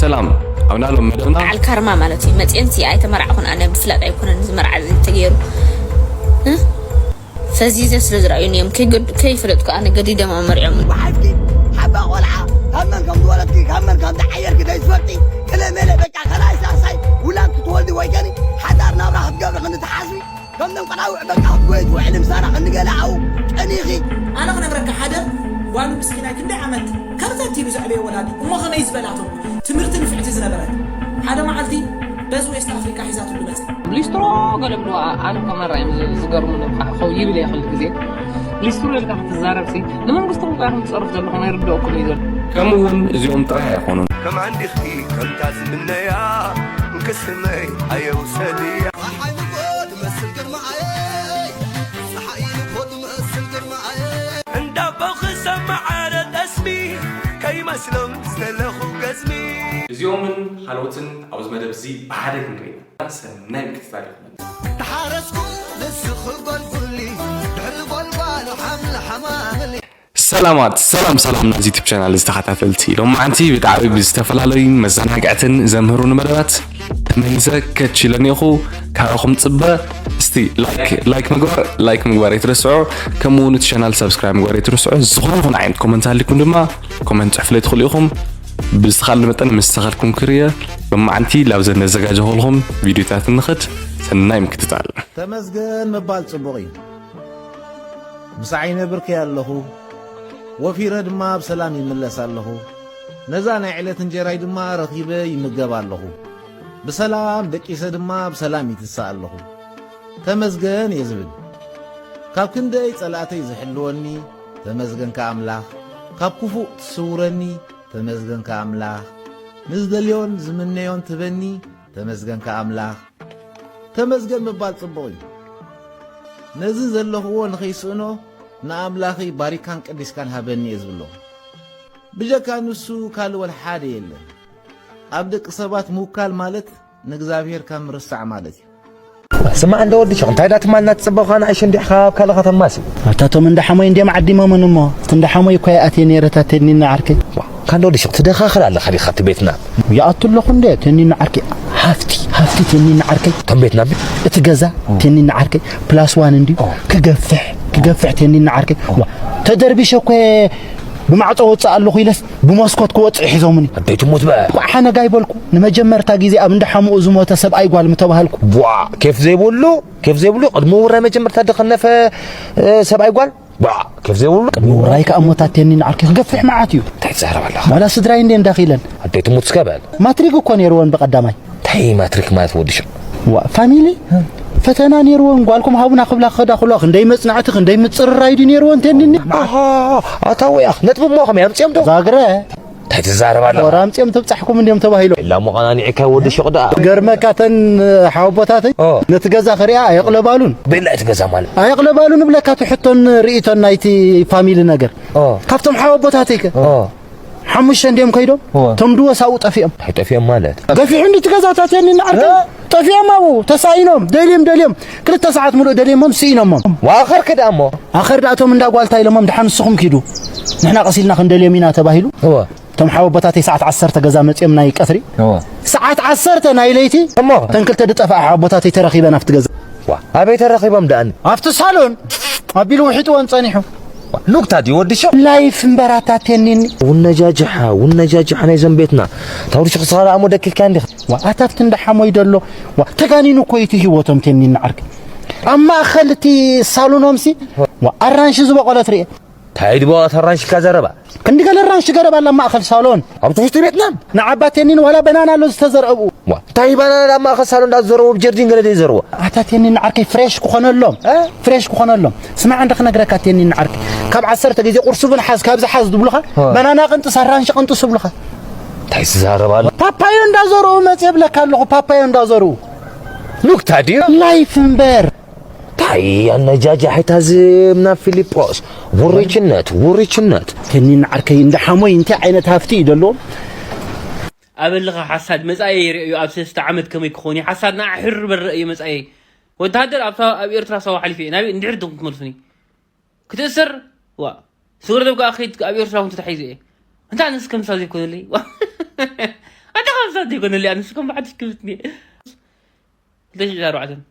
ሰላም ኣብ ናሎም መደብና። በዓል ካርማ ማለት እዩ። መፅኤንሲ ኣይተመርዓኹን፣ ኣነ ብፍላጥ ኣይኮነን እዚ መርዓ እዚ ተገይሩ። እ? ፈዚዘ ስለ ዝረኣዩኒ እዮም። ከይገድ-፣ ከይፈለጥኩ ኣነ ገዲዶም ኣመሪዖም። ወሓዝኪ ሓባ ቆልዓ ካብ መን ከም ዝወለድኪ ካብ መን ከም ዝዓየርኪ ዘይትፈልጢ ቅለሜለ በቃ ከላይ ሳሳይ ውላድ ክትወልዲ ወይ ከኒ ሓዳር ናብራ ክትገብሪ ክንዲ ትሓስቢ ከምዞም ቆላውዕ በቃ ክትጎይ ትውዕሊ ምሳና ክንዲ ገለ ኣብኡ ቀኒኺ ኣነ ክነግረካ ሓደ ጓል ምስኪናይ ክንደይ ዓመት ከርተት ኢሉ ዘዕበየ ወላዲ እሞ ከመይ ዝበላቶ ትምህርቲ ንፍዕቲ ዝነበረት ሓደ መዓልቲ በዚ ዌስት ኣፍሪካ ሒዛትሉ መፀ። ሊስትሮ ገለ ብልዋ ኣነ ኮመራ እዮም ዝ-፣ ዝገርሙኒ ብሓ-፣ ኸው ይብል እየ ኩሉ ግዜ። ሊስትሮ ኢልካ ክትዛረብ ሲ ንመንግስቲ ቁጣ ኢኹም ትጸርፍ ዘለኹም ኣይርድኦኩም እዩ ዘሎ። ከምኡ እውን እዚኦም ጥራሕ ኣይኾኑን። ከም ዓንዲኺ ከምታ ዝምነያ እንክስመይ ኣየውሰድያ። እንዳቦ ክሰማዓረ ጠስሚ ከይመስሎም ዝተለኹ ገዝሚ። እዚኦምን ካልኦትን ኣብዚ መደብ እዚ ብሓደ ክንርኢ ኢና። ሰናይ ምክትታል ይኹነልኩም። ተሓረስኩ ንስኺ ጎልጉሊ ድሕሪ ጎልጓሉ ሓምሊ ሓማምሊ። ሰላማት፣ ሰላም ሰላም ናዚ ዩቱብ ቻናል ዝተኸታተልቲ። ሎማዓንቲ ብጣዕሚ ብዝተፈላለዩን መዘናግዕትን ዘምህሩን መደባት ተመሊሰ ከች ኢለ እኒኹ። ካባኹም ጽበ። እስቲ ላይክ፣ ላይክ ምግባር፣ ላይክ ምግባር ኣይትረስዑ። ከምኡ እውን እቲ ቻናል ሳብስክራይብ ምግባር ኣይትረስዑ። ዝኾነ ይኹን ዓይነት ኮመንት ሃሊኩም ድማ ኮመንት ጽሕፉለይ ትኽእሉ ኢኹም። ብዝተኻለ መጠን ምስ ተኻልኩም ክርየ ሎማዓንቲ ላብዘን ነዘጋጀኹልኩም ቪድዮታት ንኽድ። ሰናይ ምክትታል። ተመስገን ምባል ጽቡቕ እዩ። ምሳዕ ይነብር ከይ ኣለኹ፣ ወፊረ ድማ ብሰላም ይምለስ ኣለኹ። ነዛ ናይ ዕለት እንጀራይ ድማ ረኺበ ይምገብ ኣለኹ። ብሰላም ደቂሰ ድማ ብሰላም ይትሳእ ኣለኹ። ተመስገን እየ ዝብል። ካብ ክንደይ ጸላእተይ ዝሕልወኒ፣ ተመስገንካ ኣምላኽ። ካብ ክፉእ ትስውረኒ፣ ተመስገንካ ኣምላኽ። ንዝደልዮን ዝምነዮን ትበኒ፣ ተመስገንካ ኣምላኽ። ተመስገን ምባል ጽቡቕ እዩ። ነዚ ዘለኽዎ ንኸይስእኖ ንኣምላኸይ ባሪካን ቀዲስካን ሃበኒ እየ ዝብሎ። ብጀካ ንሱ ካልእ ወላ ሓደ የለን። ኣብ ደቂ ሰባት ምውካል ማለት ንእግዚኣብሔር ካብ ምርሳዕ ማለት እዩ። ስማዕ እንደ ወዲ ሸቕ፣ እንታይ ዳ ትማልና ትጽበኻ ንኣሽ እንዲሕኻ ኣብ ካልእ ከተማሲ? ኣታ እቶም እንዳ ሓሞይ እንድዮም ዓዲሞምን እሞ፣ እቲ እንዳ ሓሞይ እኮ ይኣትየ ነይረ፣ እታ ቴኒና ዓርከይ። ዋ፣ ካንዶ ዲሽ ትደኻኽል ኣለኻ ዲኻ እቲ ቤትና? ይኣቱ ኣለኹ እንደ ቴኒና ዓርከይ። ሃፍቲ፣ ሃፍቲ ቴኒና ዓርከይ። እቶም ቤትና ብ- እቲ ገዛ ኦ። ቴኒና ዓርከይ። ፕላስ ዋን እንድዩ። ኦ። ክገፍሕ፣ ክገፍሕ ቴኒና ዓርከይ። ኦ። ዋ፣ ተደርቢሸ እኮ ብማዕጾ ወጽእ ኣለኹ ኢለስ ብመስኮት ክወጽእ ሒዞምኒ። ኣደይ ትሙት በ። ኳዕ ሓነጋ ይበልኩ። ንመጀመርታ ግዜ ኣብ እንዳ ሓሙኡ ዝሞተ ሰብኣይ ጓል ምተባህልኩ። ዋ፣ ኬፍ ዘይብሉ፣ ኬፍ ዘይብሉ ቅድሚ ውራይ መጀመርታ ድኸነፈ፣ እ፣ ሰብኣይ ጓል። ዋ፣ ኬፍ ዘይብሉ ቅድሚ ውራይ ከኣ ሞታት ቴኒን ዓርኪ ክገፍሕ መዓት እዩ። እንታይ ትዛረብ ኣለኻ? ዋላ ስድራይ እንዴ እንዳኺለን። ኣደይ ትሙት እስከ በል። ማትሪክ እኮ ነይርወን ብቐዳማይ። እንታይ ማትሪክ ማለት ወዲ ሸ- ዋ፣ ፋሚሊ ፈተና ነይርወን ጓልኩም ሃቡና ክብላ ክኸዳ ክሎ ክንደይ መጽናዕቲ ክንደይ ምጽርራይ ድዩ ነይርወን ቴኒኒ? ኣሃ፣ ኣታ ወያኽ ነጥቢ እሞ ከመይ ኣምጺኦም ዶ? ዛግረ። እንታይ ትዛረብ ኣለኻ? ወራ ኣምጺኦም ተብጻሕኩም እንዲዮም ተባሂሎም። ኢላ እሞ ቐናኒዕካ ወዲ ሸቕ ደኣ። ገርመካ ተን ሓወቦታተይ ኦ። ነቲ ገዛ ክሪኣ ኣየቕለባሉን። ቤላ እቲ ገዛ ማለት? ኣየቕለባሉን እብለካ እቲ ሕቶን ርእይቶን ናይቲ ፋሚሊ ነገር። ኦ። ካብቶም ሓወቦታተይ ከ? ኦ። ሓሙሽተ እንዲዮም ከይዶም? ኦ። እቶም ድወስ ኣብኡ ጠፊኦም። እንታይ ጠፊኦም ማለት? ገፊሑ እንዲ እቲ ገዛታት የኒ ንዓርከይ። እ? ጠፊኦም ኣብኡ ተሳኢኖም፣ ደልዮም ደልዮም። ክልተ ሰዓት ሙሉእ ደልዮሞም ስኢኖሞም። ዋ፣ ኣኸር ከ ደኣ እሞ? ኣኸር ደኣ እቶም እንዳ ጓልታ ኢሎሞም፣ "ደሓን ንስኹም ኪዱ። ንሕና ቀስ ኢልና ክንደልዮም ኢና" ተባሂሉ። እወ። እቶም ሓወቦታተይ ሰዓት ዓሰርተ ገዛ መጺኦም ናይ ቀትሪ። እወ። ሰዓት ዓሰርተ ናይ ለይቲ እሞ? እተን ክልተ ዝጠፍኣ ሓወቦታተይ ተረኺበን ኣብቲ ገዛ። ዋ፣ ኣበይ ተረኺቦም ደኣኒ? ኣብቲ ሳሎን ኣቢሉ ውሒጥወን ጸኒሑ። ኑክታ ድዩ ወዲ ሸው? ላይፍ እምበር ኣታ ቴኒኒ። ውነጃጅሓ፣ ውነጃጅሓ ናይ ዘንቤትና። ታውዲ ሽኽ ስኻላ ኣሞ ደኪልካ እንዲኻ። ዋ፣ ኣታ ኣብቲ እንዳ ሓሞይ ደሎ። ዋ፣ ተጋኒኑ እኮ እዩ እቲ ህይወቶም ቴኒኒ ዓርኪ። ኣብ ማእኸል እቲ ሳሎኖምሲ፣ ዋ፣ ኣራንሺ ዝበቖለት ርኤ። እንታይ ድቦ ኣራንሺ ካዘረባ? ክንዲ ገለ ኣራንሺ ገረባ ኣላ ኣብ ማእኸል ሳሎን። ኣብ ትሕቲ ቤትና? ንዓባ ቴኒን ዋላ በናና ኣሎ ዝተዘርአ ብኡ። ዋ፣ እንታይ ባናና ኣብ ማእኸል ሳሎን እንዳዘረዎ ብጀርዲን ገለ ደይ ዘረዎ? ኣታ ቴኒን ዓርከይ ፍሬሽ ክኾነሎም። እ? ፍሬሽ ክኾነሎም። ስማዕ እንደ ክነግረካ ቴኒን ዓርከይ። ካብ ዓሰርተ ግዜ ቁርሲ እውን ሓዝ፣ ካብዚ ሓዝ ዝብሉኻ። እ። በናና ቅንጥስ፣ ኣራንሺ ቅንጥስ ይብሉኻ። እንታይ ትዛረብ ኣሎ? ፓፓዮ እንዳዘርኡ መጽየ ብለካ ኣለኹ፣ ፓፓዮ እንዳዘርኡ። ኑክታ ድዩ? ላይፍ እምበር። ታይ ኣነጃጃ ሓይታ ዝምና ፊሊጶስ። ውርችነት፣ ውርችነት። ቴኒን ዓርከይ እንደ ሓሞይ እንታይ ዓይነት ሃፍቲ እዩ ደሎ? ኣበልኻ ሓሳድ መጻኤ ይርእዩ ኣብ ሰለስተ ዓመት ከመይ ክኾን እዩ? ሓሳድ ንዓ ሕር በል ረእየ መጻኤ። ወተሃደር ኣብታ፣ ኣብ ኤርትራ ሳዋ ሓሊፈ እየ። ናበይ እንድሕር ድኹም ትመልሱኒ? ክትእሰር? ዋ። ስውር ደብካ ኣኺድ ኣብ ኤርትራ እውን ተታሒዘ እየ። እንታይ ኣነስ ከምሳ ዘይኮነለይ? ዋ። ኣታ ኣብዛ ዘይኮነልያ ንስኩም ብሓድሽ ክብትኒ ክልተ ሽሕን ኣርባዕተን።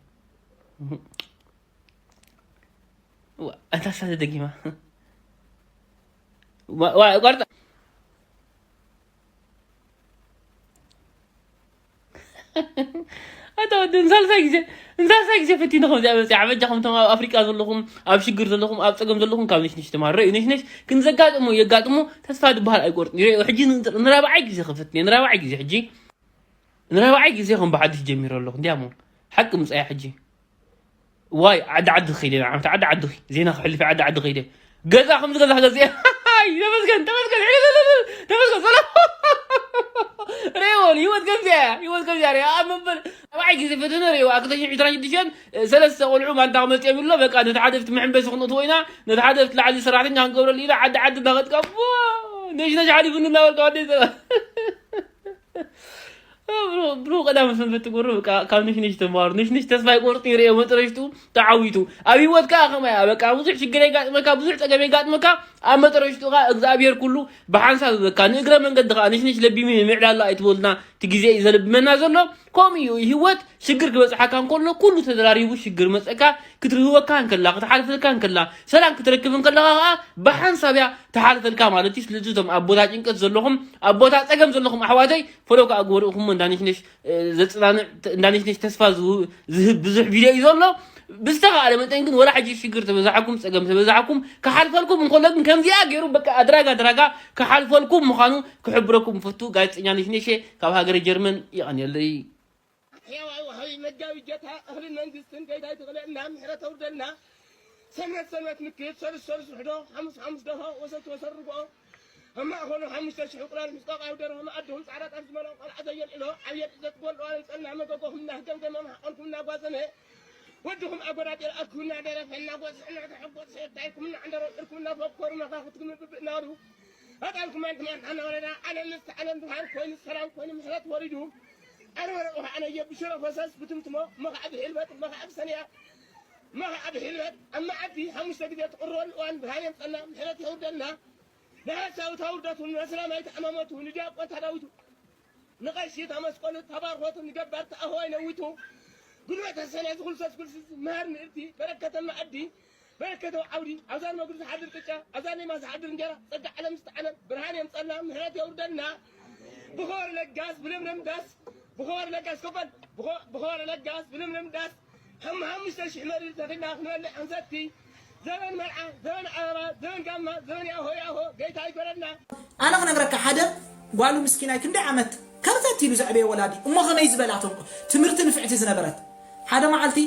ዋ፣ ኣንታ ሳተ ደጊማ። ዋ፣ ዋ፣ ቋርጣ። ኣታ ወዲ ንሳልሳይ ግዜ፣ ንሳልሳይ ግዜ ፈቲነ ከምዚኣ መፅኣ። በጃኹም እቶም ኣብ ኣፍሪቃ ዘለኹም፣ ኣብ ሽግር ዘለኹም፣ ኣብ ፀገም ዘለኹም ካብ ነሽነሽ ተማሃሩ። ረእዩ ነሽነሽ ግን ዘጋጥሞ የጋጥሞ፣ ተስፋ ዝበሃል ኣይቆርጥን። ረእዩ ሕጂ ንራብዓይ ግዜ ክፈትኒ፣ ንራብዓይ ግዜ ሕጂ፣ ንራብዓይ ግዜ ከም ብሓድሽ ጀሚረ ኣለኹ። እንዲያሞ ሓቂ ምፃያ ሕጂ። ዋይ ዓዲ ዓዲ ኸይደ፣ ዓመት ዓዲ ዓዲ ኸይ-፣ ዜና ክሕልፍ ዓዲ ዓዲ ኸይደ። ገዛ ከም ዝገዛ ገዛ። ኣይ፣ ተመስገን፣ ተመስገን፣ ተመስገን፣ ሰላም። ሬዎ፣ ህይወት ከምዚያ እያ፣ ህይወት ከምዚያ እያ። ኣብ መበል ራብዓይ ግዜ ፈተነ ሬዎ፣ ኣብ ክልተ ሽሕን ዕስራን ሽዱሽተን፣ ሰለስተ ቆልዑ ማንታ ክመጽኦም ኢሎ፣ በቃ፣ ነቲ ሓደ ኣብቲ መሐንበሲ ክንእትዎ ኢና፣ ነቲ ሓደ ኣብቲ ላዕሊ ሰራሕተኛ ክንገብረሉ ኢና፣ ዓዲ ዓዲ እናኸድካ፣ ዋ፣ ነሽ ነሽ ሓሊፉኒ እናበልካ፣ ወደይ፣ ሰላም። ብሩኽ፣ ብሩኽ ቀዳመ ሰንበት ትገብሩ፣ በቃ፣ ካብ ነሽ ነሽ ተማሃሩ። ነሽ ነሽ ተስፋ ኣይቆርጥን፣ ይርኤ መጠረሽቱ ተዓዊቱ። ኣብ ህይወት ከኣ ከማይ እያ፣ በቃ፣ ብዙሕ ሽግር የጋጥመካ፣ ብዙሕ ጸገም የጋጥመካ፣ ኣብ መጠረሽቱ ከኣ እግዚኣብሔር ኩሉ ብሓንሳብ፣ በቃ፣ ንእግረ መንገዲ ከኣ ነሽ ነሽ ለቢሙ ምዕላላ ኣይትበሉና፣ እቲ ግዜ እዩ ዘለብመና ዘሎ። ከምኡ እዩ ህይወት፣ ሽግር ክበጽሓካ እንከሎ፣ ኩሉ ተደራሪቡ ሽግር መጸካ፣ ክትርህወካ እንከላ፣ ክትሓልፈልካ እንከላ፣ ሰላም ክትረክብ እንከለኻ ከኣ ብሓንሳብ እያ ትሓልፈልካ ማለት እዩ። ስለዚ እቶም ኣብ ቦታ ጭንቀት ዘለኹም፣ ኣብ ቦታ ጸገም ዘለኹም ኣሕዋተይ፣ ፈለው ከኣ ግበሩ። እኹም እንዳ ነሽነሽ፣ እ፣ ዘጽናንዕ፣ እንዳ ነሽነሽ ተስፋ ዝሁ-፣ ዝህብ ብዙሕ ቪድዮ እዩ ዘሎ። ብዝተኻእለ መጠን ግን ወላ ሕጂ ሽግር ተበዛሕኩም፣ ጸገም ተበዛሕኩም፣ ክሓልፈልኩም እንከሎ ግን ከምዚኣ ገይሩ በቃ ኣድራጋ ኣድራጋ ክሓልፈልኩም ምዃኑ ክሕብረኩም ፈቱ። ጋዜጠኛ ነሽነሽ ካብ ሃገረ ጀርመን፣ የቐንየለይ። ሕያዋይ ወሃቢ መጋቢ ጀታ እኽልን መንግስትን ገይታይ ትኽለና ምሕረት ኣውርደልና። ሰንበት ሰንበት ምክት ሰሉስ ሰሉስ ውሕዶ ሓሙስ ሓሙስ ደሆ ወሰት ወሰርጎ ኣብ ማእኸሉ ሓሙሽተ ሽሕ እንቁላል ምስ ቆቃው ደርሆ መኣድኹም ጻዕዳ ጣፍ ዝመልኦ ቆልዓ ዘየልዕሎ ዓብየ ጥዘት ጎልዋ ለምጸልና መገጎኹም እናህገምገመ ማሕቆልኩም እናጓዘመ ወድኹም ኣጎዳጢር ኣድኩም እናደረፈ እናጎስሕ እናተሐጎስሐ ታይኩም እናዕንደረርኩም እናፈኮሩ መኻኽትኩም ብብእ እናበሉ ኣጣልኩም ኣንትማንታ እናወረዳ ዓለም ምስቲ ዓለም ብርሃን ኮይኑ ሰላም ኮይኑ ምሕረት ወሪዱ ኣርበረ ውሃ ኣነየ ብሽረ ፈሰስ ብትምትሞ መኻዕብ ሒልበት መኻዕብ ሰንያ መኻዕብ ሒልበት ኣብ መዓልቲ ሓሙሽተ ግዜ ትቕረበሉ እዋን ብርሃን የምፀልና ምሕረት የውርደልና። ንሓሳዊ ታውርደቱ ንመስላማይ ተኣማመቱ ንዲያቆን ታዳዊቱ ንቐሺ ታመስቆሉ ተባርኾቱ ንገባር ተኣህዋይ ነዊቱ ጉልበተ ሰንያ ዝኹልሰስ ጉልስስ መሃር ንእርቲ በረከተ መኣዲ በረከተው ዓውዲ ኣብዛ ንመግዱ ዝሓድር ቅጫ ኣብዛ ኔማ ዝሓድር እንጀራ ጸጋ ዓለም ዝተዓለም ብርሃን የምጸልና ምሕረት የውርደልና። ብኸወር ለጋስ ብልምልም ዳስ ብኸወር ለጋስ ከፈል ብኸ-፣ ብኸወር ለጋስ ብልምልም ዳስ ሓሙሓሙሽተ ሽሕ መሪር ተኺልና ክንበልዕ ክንሰቲ ዘበን መርዓ ዘበን ኣበባ ዘበን ጋማ ዘበን ያሆ ያሆ ገይታ ይግበረልና። ኣነ ክነግረካ ሓደ ጓሉ ምስኪናይ ክንደይ ዓመት ከርተት ኢሉ ዘዕበየ ወላዲ እሞ ከመይ ዝበላቶም ትምህርቲ ንፍዕቲ ዝነበረት ሓደ መዓልቲ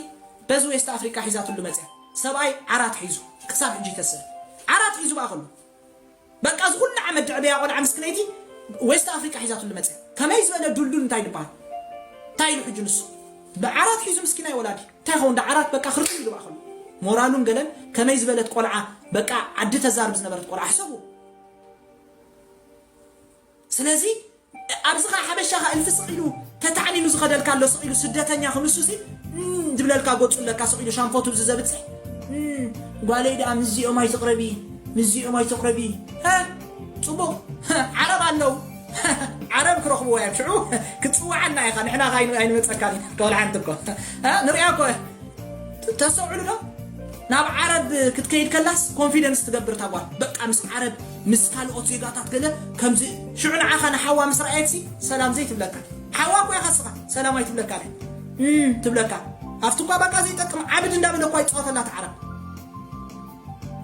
በዚ ዌስት ኣፍሪቃ ሒዛትሉ መፅያ። ሰብኣይ ዓራት ሒዙ ክሳብ ሕጂ ይከስር። ዓራት ሒዙ በኣ ከሎ በቃ እዚ ኩሉ ዓመት ድዕበያ ቆልዓ ምስክነይቲ ዌስት ኣፍሪቃ ሒዛትሉ መፅያ። ከመይ ዝበለ ዱልዱል እንታይ ዝበሃል እንታይ ኢሉ ሕጂ ንሱ ብዓራት ሒዙ ምስኪናይ ወላዲ እንታይ ኸውን ዳ ዓራት በቃ ክርትም ኢሉ በኣ ከሎ ሞራሉን ገለን ከመይ ዝበለት ቆልዓ በቃ ዓዲ ተዛርብ ዝነበረት ቆልዓ ሕሰቡ። ስለዚ ኣብዚ ኸዓ ሓበሻ ኸዓ እልፊ ስቕ ኢሉ ተታዕኒኑ ዝኸደልካ ኣሎ ስቕ ኢሉ ስደተኛ ክንሱ ሲ እም፣ ዝብለልካ ገፁ ኣለካ ስቕ ኢሉ ሻንፎቱ ብዚ ዘብፅሕ እም፣ ጓለይ ደኣ ምስዚኦም ኣይትቕረቢ ምስዚኦም ኣይትቕረቢ ሀ፣ ፅቡቕ ሀ፣ ዓረብ ኣለዉ ዓረብ ክረኽብዎ እዮም ሽዑ ክትፅዋዓና ኢኻ ንሕና ኸዓ ኣይን- ኣይንመፀካን ኢና ከወል ሓንቲ እኮ ሀ፣ ንሪኣ እኮ ተስተውዕሉ ዶ ናብ ዓረብ ክትከይድ ከላስ ኮንፊደንስ ትገብር ታጓል በቃ ምስ ዓረብ ምስ ካልኦት ዜጋታት ገለ ከምዚ ሽዑ ንዓኻ ንሓዋ ምስ ረኣየትሲ ሰላም ዘይትብለካ ሓዋ እኮ ኢኻ ስኻ ሰላም ኣይትብለካ እም ትብለካ ኣብቲ እኳ በቃ ዘይጠቅም ዓብድ እንዳበለ እኳ ይፃወተላ እቲ ዓረብ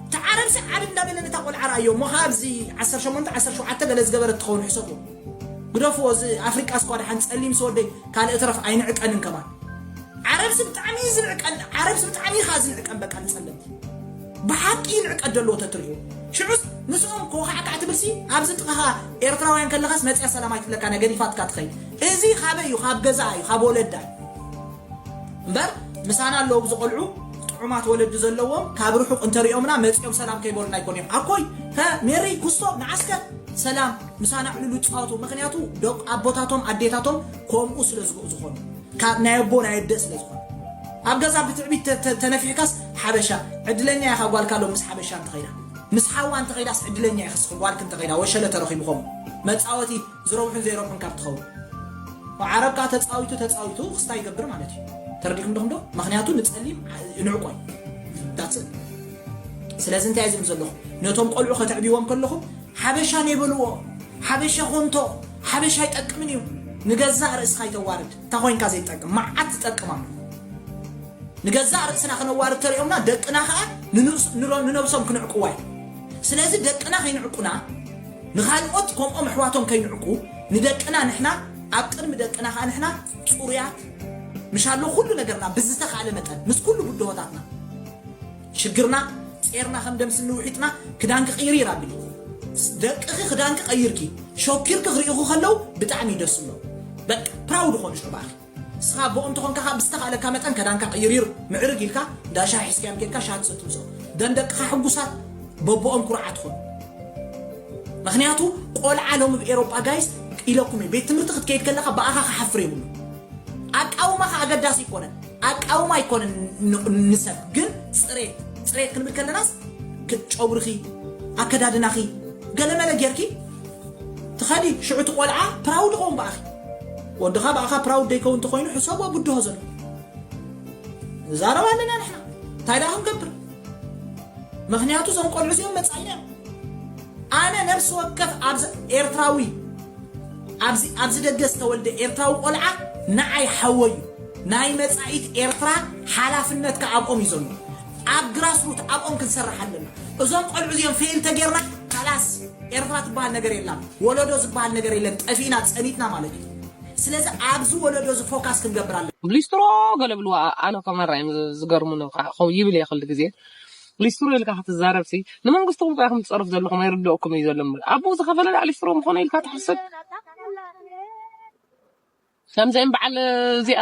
እቲ ዓረብሲ ዓብድ እንዳበለ ነታ ቆልዓ ረኣዮ እሞ ካብ እዚ ዓሰርተ ሸሞንተ ዓሰርተ ሸውዓተ ገለ ዝገበረት ትኸውን ሕሰቡ ግደፍዎ እዚ ኣፍሪቃ ስኳ ደሓን ጸሊም ሰወደይ ካልእ ትረፍ ኣይንዕቀንን ከማን ዓረብሲ ብጣዕሚ እዩ ዝንዕቀን ዓረብሲ ብጣዕሚ እዩ ከዓ ዝንዕቀን በቃ ንጸለምቲ ብሓቂ ይንዕቀ ደለዎ ተትሪኡ ሽዑስ ምስኦም ኮኻዕካዕ ትብልሲ ኣብዚ ጥቓኻ ኤርትራውያን ከለኻስ መፅያ ሰላም ኣይትብለካ ናይ ገዲፋትካ ትኸይድ እዚ ካበይ እዩ ካብ ገዛ እዩ ካብ ወለዳ እዩ እምበር ምሳና ኣለዉ ብዝቆልዑ ጥዑማት ወለዲ ዘለዎም ካብ ርሑቕ እንተሪኦምና መፂኦም ሰላም ከይበሉና ኣይኮን እዮም ኣኮይ ሀ ሜሪ ኩስቶ ንዓስከ ሰላም ምሳና ዕልሉ ይፃወቱ ምክንያቱ ደቂ ኣቦታቶም ኣዴታቶም ከምኡ ስለ ዝብኡ ዝኾኑ ካብ ናይ ኣቦ ናይ ኣደ ስለ ዝኾኑ ኣብ ገዛ ብትዕቢት ተ- ተ- ተነፊሕካስ ሓበሻ ዕድለኛ ኢኻ ጓልካ ሎም ምስ ሓበሻ እንተኸይዳ ምስ ሓዋ እንተኸይዳስ ዕድለኛ ኢኽስ ጓልክ እንተኸይዳ ወሸለ ተረኺቡ ከምኡ መፃወቲ ዝረብሑን ዘይረብሑን ካብ ትኸውን ዓረብ ከዓ ተፃዊቱ ተፃዊቱ ክስታ ይገብር ማለት እዩ። ተረዲኹም ዶ? ምክንያቱ ንፀሊም ንዕቆይ ዳፅል። ስለዚ እንታይ ዝብል ዘለኹ፣ ነቶም ቆልዑ ከተዕብይዎም ከለኹም ሓበሻ ኔበልዎ፣ ሓበሻ ኮንቶ፣ ሓበሻ ኣይጠቅምን እዩ። ንገዛእ ርእስኻ ይተዋርድ። እንታ ኮይንካ ዘይጠቅም መዓት ትጠቅም ኣሎ። ንገዛእ ርእስና ክነዋርድ ተሪኦምና ደቅና ከዓ ንንብስ- ንሮ- ንነብሶም ክንዕቅዋ እዩ። ስለዚ ደቅና ከይንዕቁና፣ ንኻልኦት ከምኦም ኣሕዋቶም ከይንዕቁ፣ ንደቅና ንሕና ኣብ ቅድሚ ደቅና ከዓ ንሕና ፅሩያት ምሻሎ ኩሉ ነገርና ብዝተኻለ መጠን ምስ ኩሉ ብድሆታትና ሽግርና ጼርና ከም ደምስኒ ውሒጥና ክዳንኪ ቅይሪ ይራብኒ። ደቅኺ ክዳንኪ ቀይርኪ ሾኪርኪ ክርእኹ ከለው ብጣዕሚ ደስ ብሎ። በቃ ፕራውድ ኾኑ ሽዑ ብኣኺ። ንስኻ ኣቦኦም ተኾንካ ካብ ብዝተኻለካ መጠን ከዳንካ ቅይሪር ምዕርግ ኢልካ እንዳ ሻሂ ሒዝካዮም ኬድካ ሻሂ ትሰቲ ምስኦም። ደን ደቅኻ ሕጉሳት በቦኦም ኩርዓት ኾኑ። ምክንያቱ ቆልዓ ሎሚ ብኤሮጳ ጋይስ ኢለኩም እዩ። ቤት ትምህርቲ ክትከይድ ከለካ ብኣኻ ክሓፍር የብሉ። ኣቃውማኻ ኣገዳሲ ይኮነን። ኣቃውማ ኣይኮነን ን- ንሰብ ግን ፅሬት ፅሬት ክንብል ከለናስ ክ- ጨጉርኺ ኣከዳድናኺ ገለመለ ጌርኪ ትኸዲ ሽዑ እቲ ቆልዓ ፕራውድ ኸውን ብኣኺ። ወድኻ ብኣኻ ፕራውድ ደይከውን እንተኮይኑ ሕሰቦ ብድሆ ዘሎ ንዛረብ ኣለና ንሕና እንታይ ደኣ ክንገብር? ምክንያቱ እዞም ቆልዑ እዚኦም መጻኢና እዮም። ኣነ ነፍሲ ወከፍ ኣብዚ ኤርትራዊ ኣብዚ ኣብዚ ደገ ዝተወልደ ኤርትራዊ ቆልዓ ንዓይ ሓወይ እዩ። ናይ መጻኢት ኤርትራ ሓላፍነት ከኣ ኣብኦም እዩ ዘሎ። ኣብ ግራስሩት ኣብኦም ክንሰርሕ ኣለና። እዞም ቆልዑ እዚኦም ፌል ተጌርና ካላስ ኤርትራ ትበሃል ነገር የላን። ወለዶ ዝበሃል ነገር የለን። ጠፊእና ጸኒትና ማለት እዩ። ስለዚ ኣብዚ ወለዶ እዚ ፎካስ ክንገብር ኣለና። ሊስትሮ ገለ ብልዋ ኣነ ከመራ እዮም ዝገርሙኒ ይብል እየ ክሉ ግዜ ሊስትሮ ኢልካ ክትዛረብ ሲ ንመንግስትኩም ጥራይ ክትፀርፉ ዘለኩም ኣይርድኦኩም እዩ ዘሎ እምበር ኣቦኡ ዝኸፈለ ደኣ ሊስትሮ ምኾነ ኢልካ ትሓስብ ከምዘን በዓል እዚኣ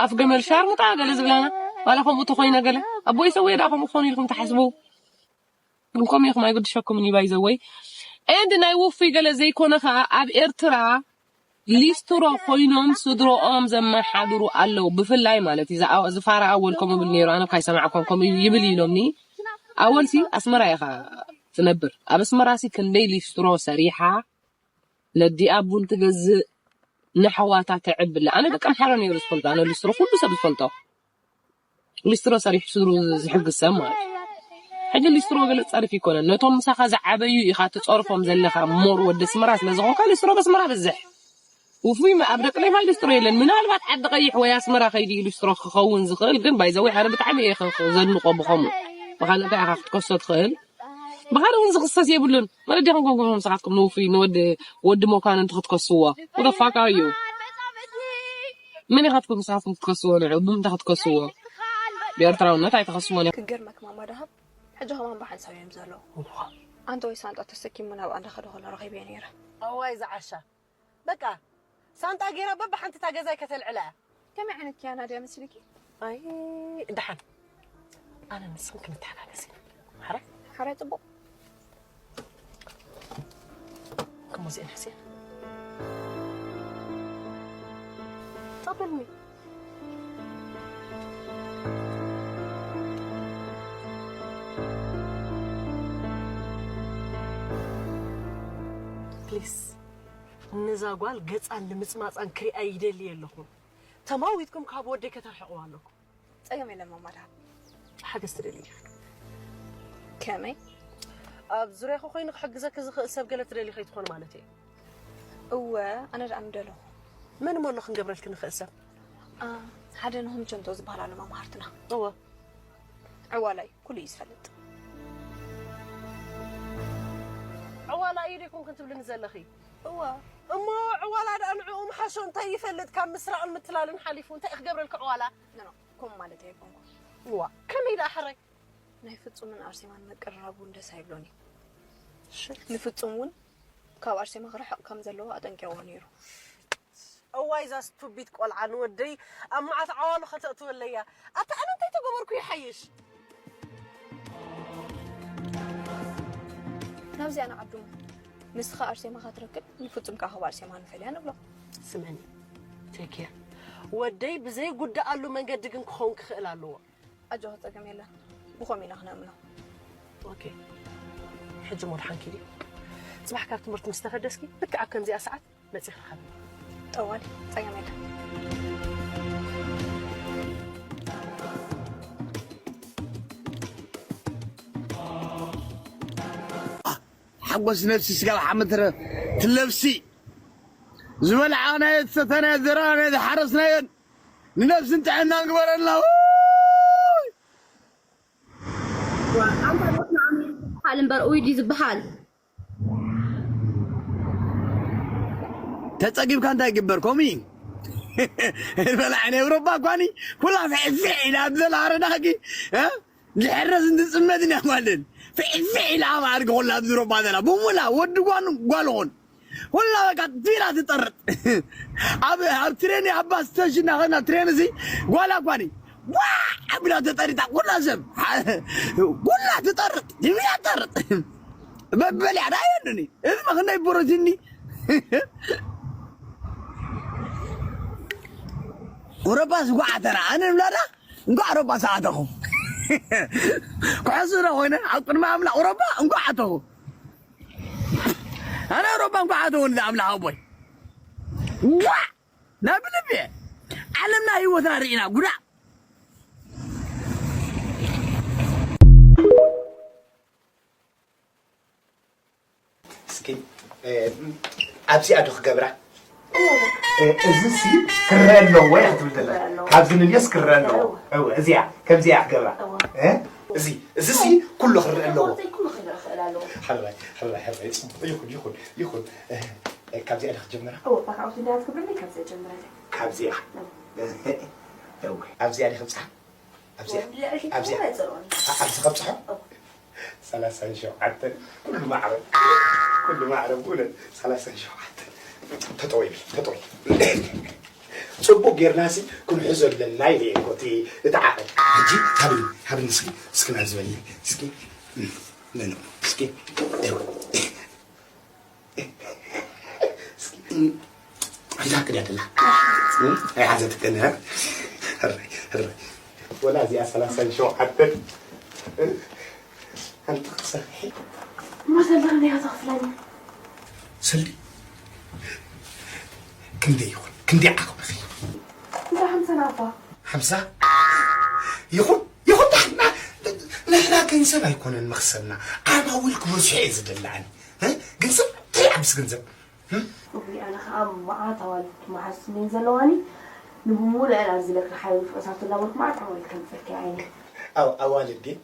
ኣፍ ገመል ሻርሙጣ ገለ ዝብላና ዋላ ከምኡ ተኮይነ ገለ ኣቦይ ሰውየ ደኣ ከምኡ ክኾኑ ኢልኩም ትሓስቡ ግን ከምኡ ኢኹም ኣይግድሸኩምን እዩ by the way and ናይ ውፉይ ገለ ዘይኮነ ከዓ ኣብ ኤርትራ ሊስትሮ ኮይኖም ስድርኦም ዘመሓድሩ ኣለዉ ብፍላይ ማለት እዩ ዝኣ- ዝፋራ ኣወል ከምኡ ብል ነይሩ ኣነ ካይሰማዕኳን ከምኡ ይብል ኢሎምኒ ኣወል ሲ ኣስመራ ኢኻ ትነብር ኣብ ኣስመራ ሲ ክንደይ ሊስትሮ ሰሪሓ ነዲኣ ቡን ትገዝእ ንኣሕዋታ ተዕብለ ኣነ ደቂ ኣምሓራ ነይሩ ዝፈልጦ ኣነ ሊስትሮ ኩሉ ሰብ ዝፈልጦ ሊስትሮ ሰሪሑ ስድርኡ ዝሕግዝ ሰብ ማለት እዩ። ሕጂ ሊስትሮ ገለ ጸርፊ ይኮነን ነቶም ምሳኻ ዝዓበዩ ኢኻ ትጸርፎም ዘለኻ more ወዲ ኣስመራ ስለ ዝኾንካ ሊስትሮ ኣብ ኣስመራ በዝሕ ውፉይ ኣብ ደቂ ሌፋይ ሊስትሮ የለን ምናልባት ዓዲ ቀይሕ ወይ ኣስመራ ከይዱ እዩ ሊስትሮ ክኸውን ዝኽእል ግን by the way ኣነ ብጣዕሚ እየ ዘድንቆ ብኸምኡ ብኻልእ እንታይ ኢኻ ክትከሶ ትኽእል ብኻልእ እውን ዝኽሰስ የብሉን መለዲኹም ኮንኩም ንስኻትኩም ንውፉይ ንወዲ ወዲ መኳንንቲ ክትከስዎ what the fuck are you መን ኢኻትኩም ንስኻትኩም ክትከስዎ ንዑ ብምንታይ ክትከስዎ ብኤርትራውነት ኣይትኸስዎን እዮም ክገርመክ ማማ ደሃብ ሕጂ ከማን ብሓንሳብ እዮም ዘለዉ ኣንተ ወይ ሳንጣ ተሰኪሙ ናብ ኣንዳ ከደ ከሎ ረኺበዮ ነይረ ኣዋይ ዝዓሻ በቃ ሳንጣ ገይራ በብሓንቲ እታ ገዛይ ከተልዕላ እያ ከመይ ዓይነት ኪያና ድያ መስልኪ ኣይ ደሓን ኣነ ንስኽን ክንተሓጋገዝ ኢና ሓራይ ሓራይ ፅቡቕ ከሞዚአን ሕስያ ጠብልኒ ፕሊስ ነዛ ጓል ገፃን ንምፅማፃን ክሪኣ ይደሊ የለኹን ተማዊትኩም ካብ ወደይ ከተርሕቕዋ ኣለኩም ጸገም የለን ማማ ደሃብ። ሓገዝ ትደሊ ዲኺ? ከመይ? ኣብ ዙርያኺ ኮይኑ ክሕግዘኪ ዝኽእል ሰብ ገለ ትደሊ ከይትኾኒ ማለተይ እየ። እወ ኣነ ደኣ ምደለኹ። መን እሞ ኣሎ ክንገብረልኪ ንኽእል ሰብ? ኣ ሓደ ነሆም ቸንቶ ዝበሃል ኣሎ መማህርትና። እወ። ዕዋላ እዩ ኩሉ እዩ ዝፈልጥ። ዕዋላ እዩ ዶ ይኮንክን ትብልኒ ዘለኺ? እወ። እሞ ዕዋላ ደኣ ንዕኡ ምሓሾ እንታይ ይፈልጥ ካብ ምስራቕን ምትላልን ሓሊፉ እንታይ እዩ ክገብረልኪ ዕዋላ? ኖ ኖ ከምኡ ማለተይ ኣይኮንኩን። እዋ ከመይ ደኣ ሕራይ? ናይ ፍጹምን ኣርሴማን ምቅርራብ እውን ደስ ኣይብሎን እዩ። እሺ። ንፍጹም እውን ካብ ኣርሴማ ክርሕቕ ከም ዘለዎ ኣጠንቂቕዎ ነይሩ። እዋይ እዛ ስቱቢድ ቆልዓ ንወደይ ኣብ መዓት ዓዋሉ ከተእትወለይ እያ። ኣታ ኣነ እንታይ ተገበርኩ ይሓይሽ? ናብዚኣ ንዓዱ ንስኻ ኣርሴማ ክትረክብ ንፍጹም ከኣ ካብ ኣርሴማ ንፈልያ ንብሎ። ስምዕኒ ቴክ ኬር ወደይ ብዘይጉዳኣሉ መንገዲ ግን ክኸውን ክኽእል ኣለዎ። ኣጆኺ ጸገም የለን ብኸምኡ ኢና ክነእምኖ። ኦኬ ሕጂ እሞ ደሓን ኪዲ። ጽባሕ ካብ ትምህርቲ ምስ ተፈደስኪ ልክዕ ኣብ ከምዚኣ ሰዓት መጺኺ ርኸብኒ። ጠዋል ጸገም የለን። ሓጎስ ነፍሲ ስጋ ሓመትረ ትለብሲ ዝበልዓናዮ ዝሰተናዮ ዘራናዮ ዝሓረስናዮን ንነፍስን ጥዕናን ግበረልና። ዝበሃል እምበር ኡይ ድዩ ዝበሃል? ተጸጊብካ እንታይ ይግበር? ኮሚ በላዕ ናይ ኤውሮጳ እኳኒ ኩላ ፍዕፍዕ ኢላ ኣብ ዘላ ረዳኺ ዝሕረስ እንትጽመድ ኢና ማለት ፍዕፍዕ ኢላ ኣብ ኣድጊ ኩላ ኣብ ዝሮባ ዘላ ብሙላ ወዲ ጓኑ ጓልኹን ኩላ በቃ ፊራ ትጠርጥ ኣብ ኣብ ትሬን ኣብ ባስ ስቴሽን እናኸድና ትሬን እዚ ጓላ እኳኒ ዋ ኣቢላ ተጠሪጣ ኩላ ሰብ ኩላ ትጠርጥ ትብያ ጠርጥ በበልያ ዳየንኒ እዚ መኽነይ ብሮቲኒ ቁረባ ዝጓዓተና ኣነ ምላዳ እንኳዕ ረባ ሰዓተኹ ክሕሱ ዶ ኮይነ ኣብ ቅድሚ ኣምላኽ ረባ እንኳዕ ኣተኹ ኣነ ረባ እንኳዕ ኣተኹ ንዛ ኣምላኽ ኣቦይ ዋ ናብ ልቢ ዓለምና ህይወትና ርኢና ጉዳእ እስኪ ኣብዚኣ ዶ ክገብራ እዚ ሲ ክረአ ኣለዎ እያ ክትብል ዘላ ካብዚ ንልዮስ ክረአ ኣለዎ እዚኣ ከምዚኣ ክገብራ እዚ እዚ ሲ ኩሉ ክረአ ኣለዎ ሕራይ ሕራይ ሕራይ ፅቡቅ ይኹን ይኹን ይኹን ካብዚኣ ዶ ክጀምራ ካብዚኣ ኣብዚኣ ዶ ክብፅሓ ኣብዚኣ ኣብዚኣ ኣብዚ ከብፅሖ ሰላሳን ሸውዓተን ኩሉ ማዕረ ኩሉ ማዕረ ብእውነት ሰላሳን ሸውዓተን ተጠወይ ተጠወይ ፅቡቅ ጌርናሲ ክንሕዞ ኣለና ኢለ እኮ እቲ እቲ ዓቐን ሕጂ ሃብኒ ሃብኒ እስኪ እስኪ ናብ ዝበኒ እስኪ እስኪ ሒዛ ክዳ ደላ ኣይሓዘትከን ወላ እዚኣ ሰላሳን ሸውዓተን ሓንቲ ክሰርሒ እሞ ሰልዲ ክንደይ ኢኻ ተኽፍለኒ? ሰልዲ ክንደይ ይኹን ክንደይ ዓቕምኺ? እንዳ ሓምሳ ናባ ሓምሳ ይኹን ይኹን ንሕና ንሕና ገንዘብ ኣይኮነን መኽሰብና ዓማዊል ክበዝሑ እየ ዝደሊ ኣነ ገንዘብ እንታይ ዓብስ ገንዘብ ኣነ ከዓ መዓት ኣዋልድ መሓዙት እኔን ዘለዋኒ ንብሙሉአን ኣብዚ ለክሪ ሓቢሩ ፍቕሳቱ እናበልኩ መዓት ኣዋልድ ከምፅልኪ ዓይነ ኣዋልድ ድየ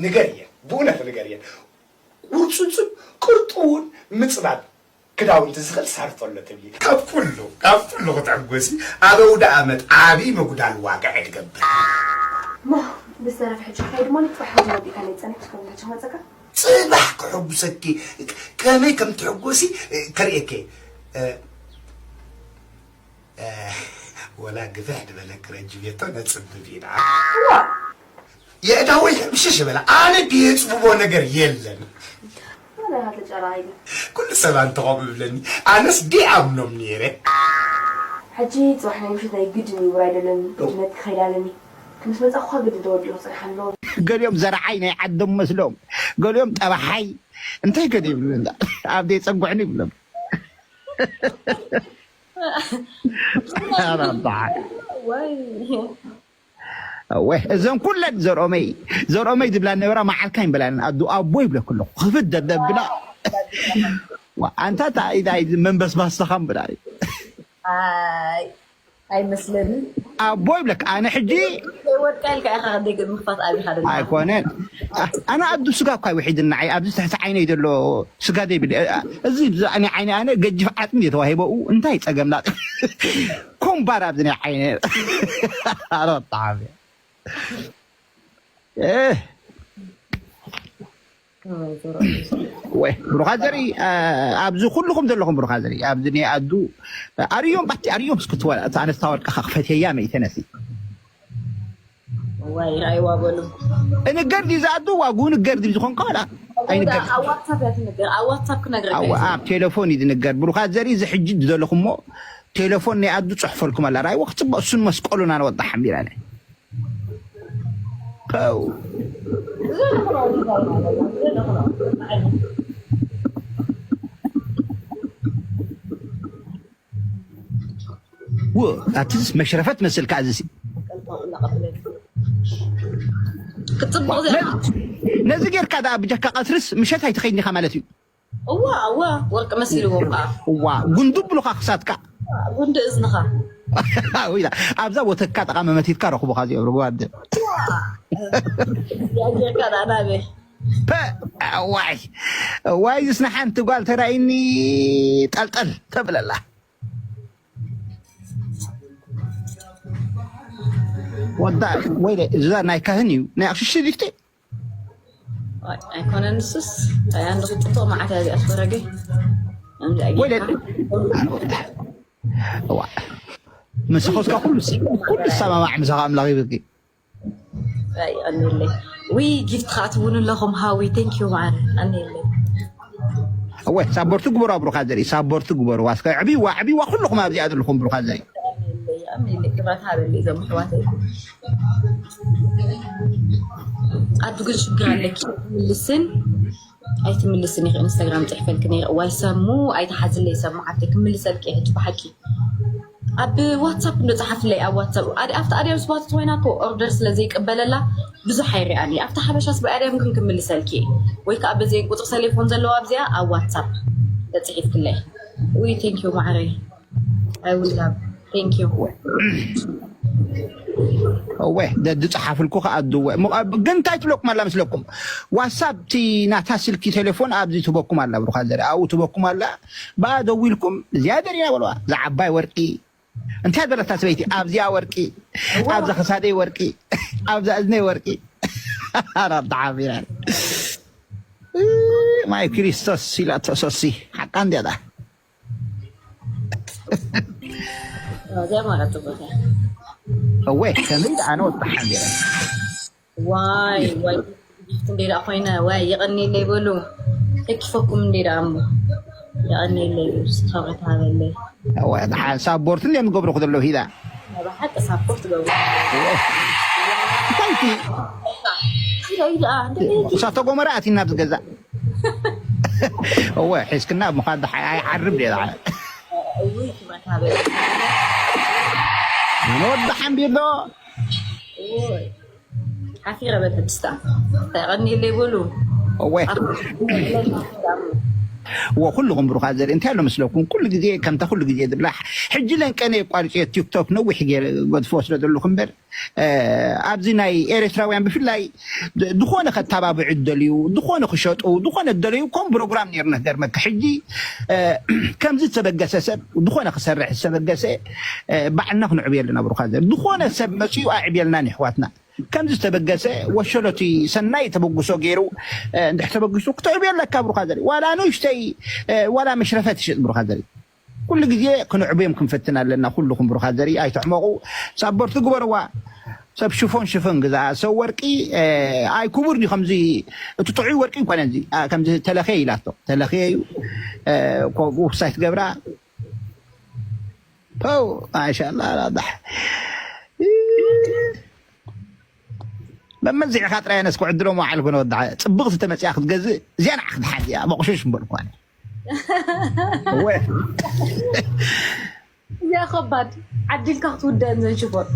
ንገርየን ብእውነት ንገርየን ቁርፅፅን ቅርጥውን ምፅባብ ክዳውንቲ ዝኽእል ሳርቶ ኣሎ ትብሊ ካብ ኩሉ ካብ ኩሉ ክትዕጎሲ ኣብ ኣውደ ኣመት ዓብዪ ምጉዳል ዋግዐ ትገብር ሞ ብዝተረፈ ሕጂ ክኸይድ ሞ ንጥራሕ ሕጂ ወዲእካ ናይ ፀኒሕካ ከምታቸው መፀካ ፅባሕ ክሕጉሰኪ ከመይ ከም ትሕጎሲ ከርእየኪ ወላ ግፍሕ ዝበለ ክረጅቤቶ ነፅብብ ኢና የእዳወይ ሕምሽሽ በለ ኣነ ድየፅብቦ ነገር የለን ኩሉ ሰብ ኣንተ ከምኡ ይብለኒ ኣነስ ድኣምኖም ነይረ ሕጂ ፅባሕ ናይ ምሽት ናይ ግድን ይውር ኣይደለኒ ግድነት ክኸይድ ኣለኒ ምስ መፃኹ ግድን ተወዲኡ ክፅንሕ ኣለዎ ገሊኦም ዘርዓይ ናይ ዓዶም መስሎም ገሊኦም ጠባሓይ እንታይ ገደ ይብሉ ኣብ ደይ ፀጉዕኒ ይብሎም ወይ እዘን ኩለን ዘርኦመይ ዘርኦመይ ዝብላ ነበራ መዓልካ ይንበላለን ኣዱ ኣቦ ይብለክ ኣለኹ ክፍት ደደብላ ኣንታ እንታይ መንበስባስ ተኻም ብላ ኣይመስለኒ ኣቦ ይብለክ ኣነ ሕጂ ወድቃ ኢልካ ኢኻ ክንደይ ምኽፋት ኣቢኻ ደላ ኣይኮነን ኣነ ኣዱ ስጋ እኳ ይውሒድና ዓይ ኣብዚ ትሕቲ ዓይነይ ዘሎ ስጋ ዘይብል እዚ ብዛዕኒ ዓይነ ኣነ ገጅፍ ዓጥሚ እየ ተዋሂበኡ እንታይ ፀገም ላ ኮምባር ኣብዚ ናይ ዓይነ ኣረ ብጣዕሚ ወይ ብሩኻ ዘርኢ ኣብዚ ኩልኹም ዘለኹም ብሩኻ ዘርኢ ኣብዚ ናይ ኣዱ ኣርዮም ባቲ ኣርዮም እስክትወላ ኣነስታ ወርቅኻ ክፈትየያ መይተነሲ ዋይ ራይዋ በሉ እንገር ዲ ዝኣዱ ዋጉ ንገር ዲ ዝኾንካ ወላ ኣይንገር ኣብ ዋትሳፕ እያ ትንገር ኣብ ዋትሳፕ ክነግረካ ኣብ ቴሌፎን እዩ ዝንገር ብሩኻ ዘርኢ እዚ ሕጂ ዘለኹሞ ቴሌፎን ናይ ኣዱ ጽሕፈልኩም ኣላ ራይዋ ክጽበ እሱን መስቀሉን ኣነ ወጣ ሓሚራ ው ኣትስ መሽረፈት መስልካ ኣዝሲ ክፅብቕ ዚኣ ነዚ ጌርካ ደኣ ብጀካ ቀትርስ ምሸት ኣይትኸይድን ኢኻ ማለት እዩ። እዋ እዋ ወርቂ መሲልዎም ከዓ እዋ ጉንዱ ብሉኻ ክሳትካ ጉንዲ እዝንኻ ኣብዛ ወተካ ጠቓ መመቲትካ ረኽቡኻ እዚኦም ርጉባደ ያጌርካ ደኣ ናበይ ዋይ ዋይ ዝስነ ሓንቲ ጓል ተራይኒ ጠልጠል ተብለላ ወዳ ወይ እዛ ናይ ካህን እዩ ናይ ኣክሽሽ ሊፍቲ ኣይኮነን ንሱስ ኣያንዲ ክጥጥቕ መዓት ያዚ ኣስፈረገ ወይ ምስኻ እስካ ኩሉ ኩሉ ዝሰማማዕ ምሳኻ ኣምላኽ ይብልኪ ይቐኒለይ ዊ ጊፍት ከዓ ትውኑ ኣለኹም ሃዊ ቴንክ ዩ ማዓረ ቀኒለይ እወ ሳቦርቲ ግበሩ ኣብሩኻ ዘርኢ ሳቦርቲ ግበሩ ዋስካ ዕብይዋ ዕብይዋ ኩልኹም ኣብዚኣ ዘለኹም ብሩኻ ዘርኢ ክብረት ሃበለይ እዞም ኣሕዋተይ ኣዱ ግን ሽግር ኣለኪ ትምልስን ኣይትምልስን ኢኺ ኢንስታግራም ፅሕፈልኪ ነይረ እዋይ ሰሙ ኣይትሓዝለይ ሰሙ ሓፍተይ ክምልሰልኪ እየ ሕጂ ብሓቂ ኣብ ዋትሳፕ እንዶ ፀሓፍለይ ኣብ ዋትሳፕ ኣዲ ኣብቲ ኣድያም ስባት ኮይና እኮ ኦርደር ስለ ዘይቅበለላ ብዙሕ ኣይሪኣን እየ ኣብቲ ሓበሻ ስበይ ኣድያም ግን ክምልሰልኪ እየ ወይ ከዓ በዘይ ቁፅሪ ሰሌፎን ዘለዋ ኣብዚኣ ኣብ ዋትሳፕ ተፅሒፍክለይ ውይ ቴንኪዩ ማዕረይ I will love ቴንኪዩ እወ ደዲ ጸሓፍልኩ ከኣ ድወ ግን እንታይ ትብለኩም ኣላ መስለኩም ዋትሳፕ ቲ ናታ ስልኪ ቴሌፎን ኣብዚ ትበኩም ኣላ ብሩኻ ዘሪ ኣብኡ ትበኩም ኣላ ብኣ ደዊልኩም እዚኣ ደሪና በለዋ ዝዓባይ ወርቂ እንታይ ዘለታ ሰበይቲ ኣብዚኣ ወርቂ ኣብዛ ክሳደይ ወርቂ ኣብዛ እዝነይ ወርቂ ኣራዳ ሓቢራ ማይ ክርስቶስ ኢላቶ ሶሲ ሓቃ እንዲያታ እዚኣ ማለት ጽቡቅ እያ እወ ከመይ ደኣ ነው ተሓንዲረ ዋይ ዋይ ጊፍት እንዴ ደኣ ኮይነ ዋይ የቀኒለይ በሉ ተኪፈኩም እንዴ ደኣ እሞ የቀኒለይ ስታወት ሃበለይ እወ ሓሳብ ቦርት እንዲዮም ዝገብሩ ክደሎ ሂዳ ብሓቂ ሳፖርት ገብሩ እንታይ ኢዳ ኢዳ እንዴ እሳተ ጎመራ ኣቲና ኣብዚ ገዛ እወ ሒዝክና ምዃን ደሓ ኣይዓርብ ደ ደሓ እውይ ክመታበ ኣነ ወዲ ሓምቢር ዶ እውይ ሓፊረ በል ሕድስታ ተቐኒለይ በሉ እወ እወ ኩልኹም ብሩኻት ዘርኢ እንታይ ኣሎ መስለኩም ኩሉ ግዜ ከምታ ኩሉ ግዜ ዝብላ ሕጂ ለንቀነ የቋርፅዮ ቲክቶክ ነዊሕ ገይረ ገድፎ ወስደ ዘለኹ እምበር ኣብዚ ናይ ኤርትራውያን ብፍላይ ዝኾነ ከተባብዑ ደልዩ ዝኾነ ክሸጡ ዝኾነ ደለዩ ከም ፕሮግራም ነርና ገርመካ ሕጂ ከምዚ ዝተበገሰ ሰብ ዝኾነ ክሰርሕ ዝተበገሰ ባዕልና ክንዕብየሉ ናብ ሩካ ዘር ዝኾነ ሰብ መፅኡ ኣዕብየልና ንሕዋትና ከምዚ ዝተበገሰ ወሸሎቲ ሰናይ ተበግሶ ገይሩ እንድሕ ተበግሱ ክትዕብዮ ኣለካ ብሩካ ዘር ዋላ ንእሽተይ ዋላ መሽረፈት ይሸጥ ብሩካ ዘር ኩሉ ግዜ ክንዕብዮም ክንፈትን ኣለና ኩልኹም ብሩኻት ዘርኢ ኣይትሕመቑ ሳቦርቲ ግበርዋ ሰብ ሽፎን ሽፈን ግዛ ሰብ ወርቂ ኣይ ክቡር ድዩ ከምዚ እቲ ጥዑይ ወርቂ ይኮነ እዚ ከምዚ ተለኸየ ኢላቶ ተለኸየ እዩ ኮሳይ ትገብራ ው ማሻላ ራዳሕ መመዚዕኻ ጥራይ ነስ ክዕድሎም ዋዓል ኮነ ወዳ ፅብቕ ዝተመፅያ ክትገዝእ እዚኣ ንዓ ክትሓዝ እያ መቑሸሽ እምበር ኮነ እዚኣ ከባድ ዓዲልካ ክትውደአን ዘንሽፎር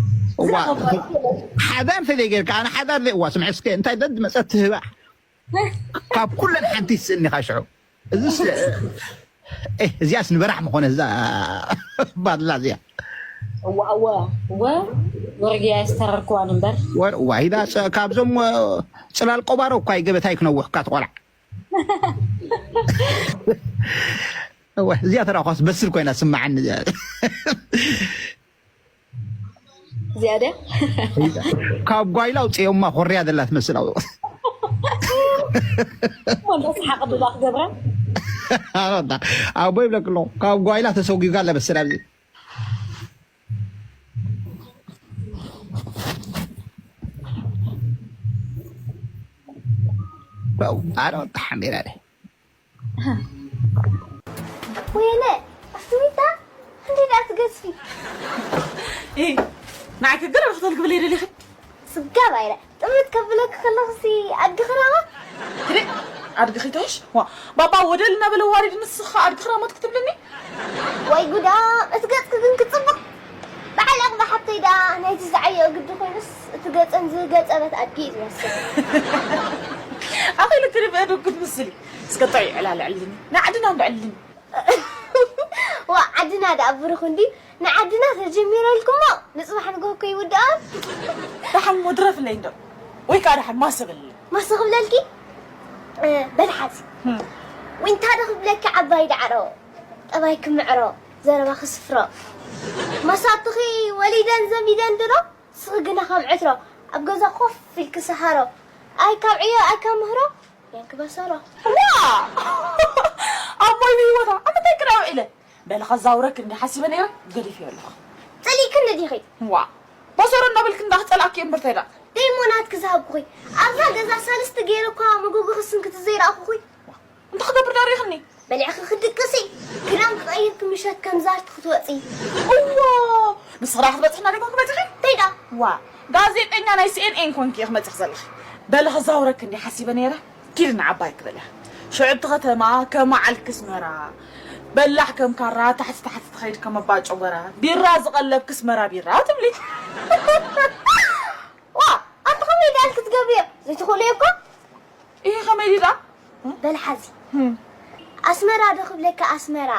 ሓዳር ተዘይ ጌርካ ኣነ ሓዳር ዘይ እዋ ስምዐ እስከ እንታይ ደድ መፀት ትህባ ካብ ኩለን ሓንቲ ይስእኒኻ ሽዑ እዚስ እዚኣስ ንበራሕ ምኾነ እዛ ባድላ እዚኣ እዋ እዋ እወ ወርግያ ዝተረርክዋን እምበር ዋይዳ ካብዞም ፅላል ቆባሮ እኳ ይገበታይ ክነውሕካ ትቆላዕ እዚኣ ተራኳስ በስል ኮይና ስማዓኒ እዚኣ ድያ ካብ ጓይላ ውፅኦማ ኮርያ ዘላ ትመስል ኣብ ወንደ ሰሓቅ ድላ ክገብራ ኣቦ ይብለክ ኣለኹ ካብ ጓይላ ተሰጒጋ ለበስል ኣብዚ ኣረ ወጣ ሓሜራ ወይነ ኣስሚታ እንዴት ኣትገዝፊ ንዓይ ክግር ክትብል ክብል ይደሊኺ ስጋብ ኣይረ ጥምት ከብለክ ከለኽሲ ኣድግኽራማ ትሪ ኣድግኺ ትሕሽ ዋ ባባ ወደል እናበለ ዋሪድ ንስኻ ኣድግኽራሞት ክትብልኒ ወይ ጉዳ፣ እቲ ገጽኪ ግን ክጽብቕ። በዓል ዕቕባ ሓብተይ ደኣ ናይቲ ዝዓየኦ ግዲ ኮይኑስ እቲ ገጸን ዝገጸበት ኣድጊ እዩ ዝመስል። ኣኺሉ ትርፍእዱ ክትምስሊ። እስከ ጥዑይ ዕላል ዕልልኒ። ንዓድና እንዶ ዕልልኒ። ዋ ዓድና ደኣ ብሩኽ እንዲ ንዓድና ተጀሚረልኩሞ ንጽባሕ ንግሆ እኮ ይውድኦ። ደሓን ሞ ድረፍለይ እንዶ። ወይ ከዓ ደሓን ማሰ በልለይ። ማሰ ክብለልኪ በልሓዚ። ወይ እንታይ ዶ ክብለኪ ዓባይ ዳዕሮ። ጠባይ ክምዕሮ፣ ዘረባ ክስፍሮ። መሳትኺ ወሊደን ዘሚደን ድሮ፣ ስኺ ግና ከም ዕትሮ፣ ኣብ ገዛ ኮፍ ኢልኪ ሰሃሮ። ኣይ ካብ ዕዮ ኣይ ካብ ምህሮ፣ ያንኪ በሰሮ። ዋ! ኣቦይ ብህይወታ ኣብ ምንታይ ክዳ ውዒለ? በሊ ከዛውረክ እንዲ ሓሲበ ነይረ፣ ገዲፍዮ ኣለኹ። ጸሊእክኒ ዲኺ? ዋ! በሰሮ እናበልክ እንዳ ክጸላእክ እምበር ተይዳ። ደይሞ ናትኪ ዝሃብኩኺ። ኣብዛ ገዛ ሳልስቲ ገይረ እኳ መጎጎ ክስንክቲ ዘይረኣኹኺ። እንታይ ክገብር ዳሪኽኒ? በሊዕኺ ክድቅሲ፣ ክዳን ክቐይር ክምሸት ከም ዛርቲ ክትወፂ። እዎ፣ ንስኺ ደኣ ክትበፅሕና ዲኹም ክመፅኺ? እንታይ ደኣ? ዋ፣ ጋዜጠኛ ናይ ሲ ኤን ኤን ኮንኪ ኢኺ መፂኺ ዘለኺ። በሊ ክዛውረኪ እንዲ ሓሲበ ነይረ። ኪዲ ንዓባይ ክበልያ። ሽዑ እቲ ከተማ ከም ዓልኪ ኣስመራ፣ በላሕ ከም ካራ፣ ታሕቲ ታሕቲ ትኸይድ ከም ኣባ ጨጎራ፣ ቢራ ዝቐለብኪ ኣስመራ ቢራ ትብሊ። ዋ፣ ኣንቲ ከመይ ደኣ ኢልኪ ትገብርዮ? ዘይትኽእልዮ እኮ። ኢሂ ከመይ ድዩ ደኣ? በል ሓዚ ኣስመራ ዶ ክብለካ ኣስመራ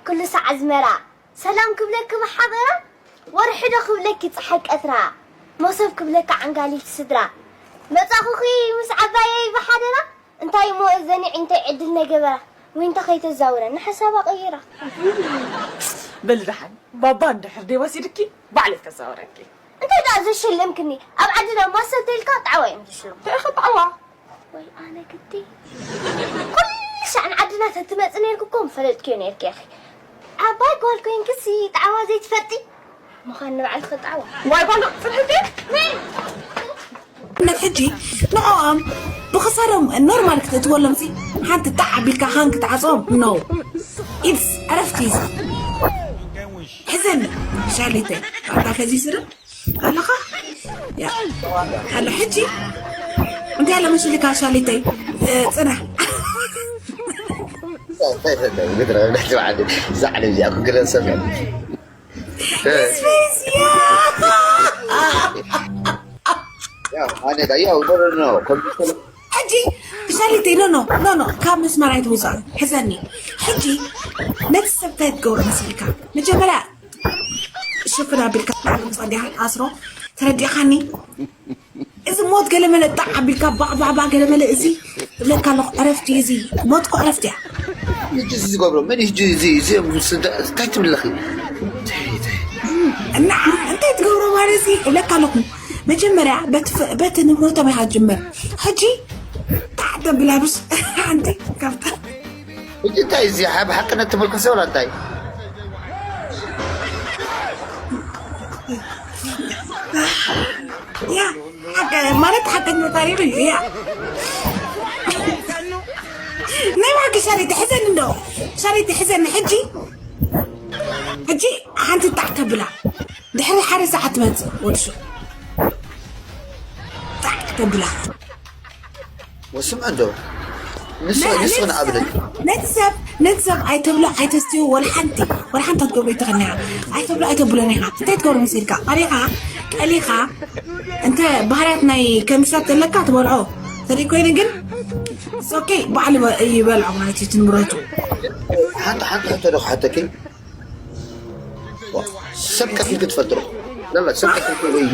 ኩሉ ሳዕ ኣዝመራ ሰላም ክብለኪ ብሓበራ ወርሒ ዶ ክብለኪ ፀሓይ ቀትራ መሶብ ክብለካ ዓንጋሊት ስድራ መፃኹኺ ምስ ዓባየይ ብሓደራ እንታይ እሞ እዘን የዒንተይ ዕድል ነይ ገበራ ዊንታ ከይተዛውረኒ ሓሳባ ቀይራ። በሊ ደሓን ባባ እንድሕር ደይ ወሲድኪ ባዕለይ ከዛውረኪ። እንታይ ደኣ ዘሸልምክኒ ኣብ ዓድና ማሰ እንተኢልካ ጣዕዋ እዮም ዝሽልሙ። እንታይ ኢኺ ጣዕዋ? ወይ ኣነ ግዲ ኩሉ ሻዕ ንዓድና ተትመፂ ነይርኪ እኮ ምፈለጥክዮ ነይርኪ ኢኺ። ዓባይ ጓል ኮይንክሲ ጣዕዋ ዘይትፈልጢ ምዃን ንባዕልኺ ጣዕዋ። ዋይ ጓል ፅንሕቲ ነይ ንሕጂ ንዕኦም ብኽሳዶም ኖርማል ክትእትወሎም ሲ ሓንቲ ጣዕ ኣቢልካ ሃን ክትዓፅኦም ኖ ኢድስ ዕረፍቲ ኢዚ ሕዘኒ ሻሊተይ ኣታ ከዚ ስረ ኣለኻ ኣሎ ሕጂ እንታይ ለመሽልካ ሻሊተይ ፅናሕ ምድረ ብልሕቲ በዓል እዛ ዓለም እዚኣ ክግረን ሰብ ሕጂ ሻሊተይ ኖ ኖ ኖ ኖ ካብ መስመር ኣይትውፃእ ሕዘኒ ሕጂ ነቲ ሰብ እንታይ ትገብሮ መሲልካ መጀመርያ ሽፍን ኣቢልካ ፃዲኻ ኣስሮ ተረዲኻኒ እዚ ሞት ገለመለ ጣዕ ኣቢልካ ባዕባዕባ ገለመለ እዚ እብለካ ኣለኹ ዕረፍቲ እዚ ሞት እኮ ዕረፍቲ እያ ሕጂ እዚ ዝገብሮ መን እዩ? ሕጂ እዚ እዚኦም እንታይ ትብለኺ? እና እንታይ ትገብሮ ማለት እዚ እብለካ ኣለኹ መጀመርያ በቲ ንብረቶም ኢኻ ጅምር ሕጂ ጣዕ ተብላብስ ሓንቲ ካብታ ሕጂ እንታይ እዚ ሓብ ሓቅነት ትምልከሰ ወላ እንታይ? ማለት ሓቀኛ ታሪኽ እዩ እያ ናይ ብሓቂ ሻሪቲ ሕዘን እንዶ ሻሪቲ ሕዘን ሕጂ ሕጂ ሓንቲ ጣዕ ተብላ ድሕሪ ሓደ ሰዓት ትመፅእ ወድሱ ጣዕ ተብላ ወስምዐ እንዶ ንሱ ንሱ ንኣብነት ነቲ ሰብ ነቲ ሰብ ኣይተብሎ ኣይተስትዮ ወላ ሓንቲ ወላ ሓንቲ ክትገብሮ ይትኽእል ኢኻ ኣይተብሎ ኣይተብሎን ኢኻ እንታይ ትገብሮ መሲልካ ቀሊኻ ቀሊኻ እንተ ባህርያት ናይ ከሚሻት ዘለካ ትበልዖ ተደይ ኮይነ ግን ኦኬ ባዕሉ ይበልዖ ማለት እዩ ትንብረቱ ሓንቲ ሓንቲ ሕቶ ዶ ክሓተኪ ሰብ ቀቲልኪ ትፈልጢ ዶ? ላላ ሰብ ቀቲልኪ ወይ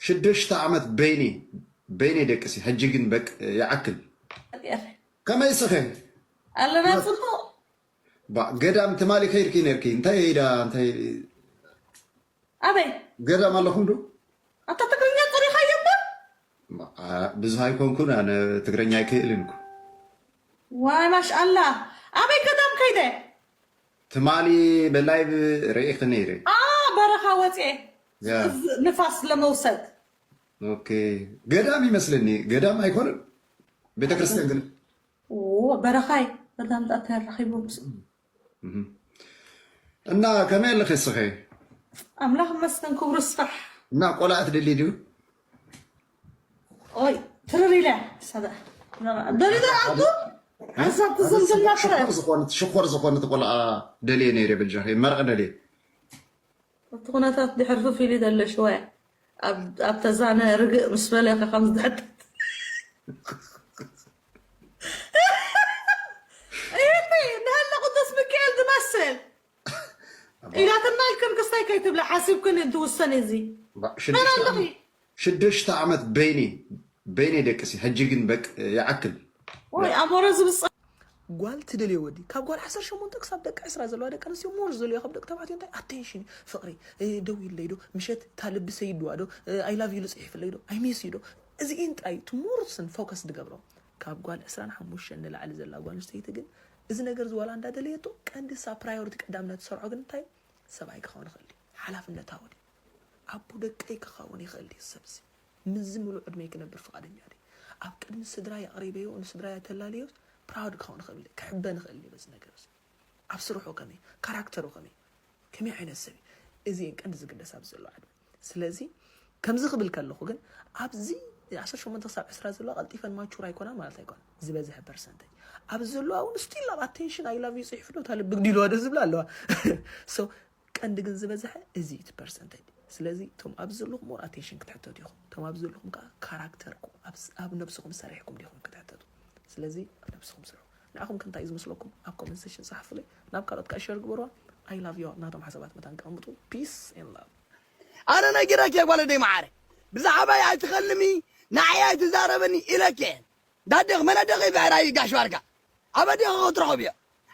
ሽዱሽተ ዓመት በይኒ በይኒ ደቅሲ ሕጂ ግን በቅ ይዓክል ከመይ ስኸ ኣለና ጽቡቕ ባ ገዳም ትማሊ ከይድኪ ነርኪ እንታይ ኢዳ እንታይ ኣበይ ገዳም ኣለኹም ዶ ኣታ ትግርኛ ጸሪኻዮ እምበር ብዙህ ኣይኮንኩን ኣነ ትግርኛ ኣይክእልን እኮ ዋይ ማሽኣላ ኣበይ ገዳም ከይደ ትማሊ ብላይቭ ርኢኺ ነይረ ኣ በረኻ ወፅኤ ንፋስ ለመውሰድ ኦኬ ገዳም ይመስለኒ ገዳም ኣይኮነን ቤተክርስትያን ግን በረኻይ ገዳም ጣታ ያራኺቦም እና ከመይ ኣለኺ እስኺ ኣምላኽ መስገን ክብሩ ስራሕ እና ቆልዓ ትደሊ ድዩ ኦይ ትርር ኢለ። ሰዳ። ደሊዶ ኣቱ? ሓንሳብ ትዝምትና ትረ። ሽኮር ዝኾነት ሽኮር ዝኾነት ቆልዓ ደልየ ነይረ። በጃኺ መረቕ ደልየ። እቲ ኩነታት ድሕር ፍፍ ኢሉ ዘሎ ሽወያ። ኣብ ኣብ ተዛነ ርግእ ምስ በለካ ከም ዝድሕጥ። እየኒ ንሃለ ቅዱስ ሚካኤል ዝመስል ኢላትና ኢልክን ክስታይ ከይትብላ ሓሲብክን እንትውሰን እዚ። ሽዱሽተ ዓመት በይኒ በይኒ ደቅሲ ሕጂ ግን በቅ ይዓክል። ወይ ኣሞረ ዝብጻ ጓል ትደልዮ ወዲ ካብ ጓል ዓሰርተ ሸሞንተ ክሳብ ደቂ ዕስራ ዘለዋ ደቂ ኣንስትዮ ሞር ዝደልዮ ካብ ደቂ ተባዕትዮ እንታይ ኣቴንሽን ፍቅሪ ደው ኢለይ ዶ ምሸት እታ ልቢ ሰይድዋ ዶ I love you ሉ ፅሒፍለይ ዶ I miss you ዶ እዚኢን ጥራይ እቲ ሞር ስን ፎከስ ዝገብሮ ካብ ጓል ዕስራን ሓሙሽተን ንላዕሊ ዘላ ጓል ኣንስተይቲ ግን እዚ ነገር ዝዋላ እንዳደለየቶ ቀንዲ ሳ ፕራዮሪቲ ቀዳምነት ዝሰርዖ ግን እንታይ ሰብኣይ ክኸውን ይኽእል እዩ ሓላፍነታዊ ድዩ ኣቦ ደቀይ ክኸውን ይኽእል ድዩ ሰብዚ ምዚ ሙሉእ ዕድመይ ክነብር ፍቓደኛ ድዩ ኣብ ቅድሚ ስድራይ ኣቕሪበዮ ንስድራይ ኣተላልዮስ ፕራውድ ክኸውን ይኽእል ክሕበን ይኽእል ድዩ በዚ ነገር እዚ ኣብ ስርሑ ከመይ ካራክተሩ ከመይ ከመይ ዓይነት ሰብ እዩ እዚ እየን ቀንዲ ዝግደስ ኣብዚ ዘሎ ዓድመ ስለዚ ከምዚ ክብል ከለኹ ግን ኣብዚ ዓሰርተ ሸሞንተ ክሳብ ዕስራ ዘለዋ ቀልጢፈን ማቹር ኣይኮና ማለት ኣይኮና ዝበዝሐ ፐርሰንተጅ ኣብዚ ዘለዋ እውን ስቲል ኣብ ኣቴንሽን I love you ፅሒፉ ዶ እታ ልቢ ግዲልዋ ዶ ዝብላ ኣለዋ ቀንዲ ግን ዝበዝሐ እዚ እቲ ፐርሰንተጅ ስለዚ እቶም ኣብዚ ዘለኹም ሞር ኣቴንሽን ክትሕተቱ ኢኹም እቶም ኣብዚ ዘለኹም ከዓ ካራክተርኩም ኣብ ነብስኹም ሰሪሕኩም ዲኹም ክትሕተቱ ስለዚ ኣብ ነብስኹም ስርሑ ንዓኹም ከ እንታይ እዩ ዝመስለኩም ኣብ ኮመንት ሴሽን ፀሓፉለይ ናብ ካልኦት ከዓ ሸር ግበርዋ I love you ናቶም ሓሳባት መታን ከቐምጡ peace and love ኣነ ነጊረኪ ጓለደይ መዓረ ብዛዕባይ ኣይትኸልሚ ንዓይ ኣይትዛረበኒ ኢለኪ ዳዴኽ መን ኣዴኺ ብዕራይ ጋሽ ባርካ ኣበዴኺ ክትረኽብዮ